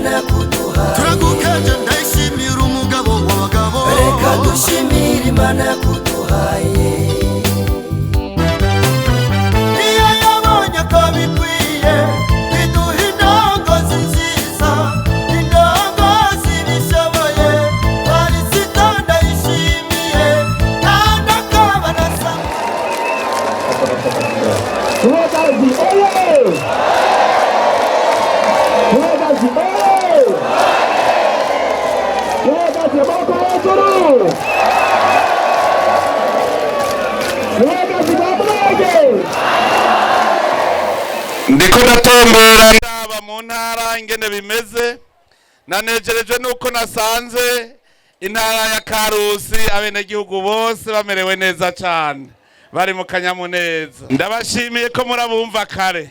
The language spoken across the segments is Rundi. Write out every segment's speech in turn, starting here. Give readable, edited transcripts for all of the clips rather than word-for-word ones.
Imana yakuduhaye. Turagukeje, ndayishimira umugabo w'abagabo. Reka dushimire Imana yakuduhaye. Iyo yabonye ko bikwiye, iduha indongozi nziza, indongozi bishoboye. Varisito Ndayishimiye, kandi akaba na Rugazi oye! Rugazi oye! Rugazi, amaboko hejuru! Rugazi bamurege! Ndiko ndatembera, ndaba mu ntara ingene bimeze. Nanejerejwe nuko nasanze intara ya Karusi abenegihugu bose bamerewe neza cane, bari mu kanyamuneza. Ndabashimiye ko murabumva kare.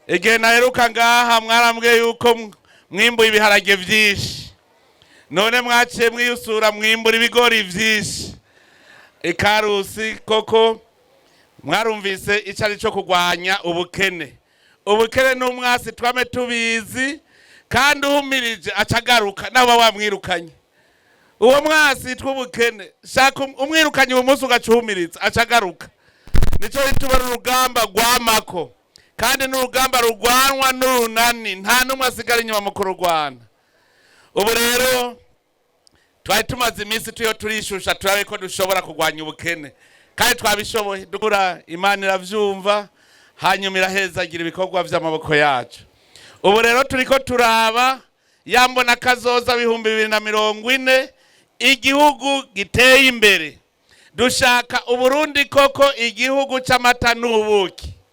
Igihe naheruka ngaha, mwarambwiye yuko mwimbuye ibiharage vyinshi, none mwaciye mwiyusura, mwimbura ibigori vyinshi. Ikarusi koko mwarumvise icyo ari cyo kurwanya ubukene. Ubukene ni umwasi, twame tubizi, kandi uhumirije acagaruka naba wamwirukanye. Uwo mwasi tw'ubukene, shaka umwirukanye uwo munsi, ugaca uhumiriza, acagaruka. Nicyo gituma ari urugamba rwamako, kandi ni urugamba rurwanwa n'urunani, nta n'umwe asigara inyuma mu kururwana. Ubu rero twari tumaze iminsi tuyo turishusha, turabe ko dushobora kurwanya ubukene, kandi twabishoboye. Dukura Imana iravyumva, hanyuma irahezagira ibikorwa vy'amaboko yacu. Ubu rero turiko turaba yambona kazoza 2040, igihugu giteye imbere. Dushaka Uburundi koko igihugu c'amata n'ubuki.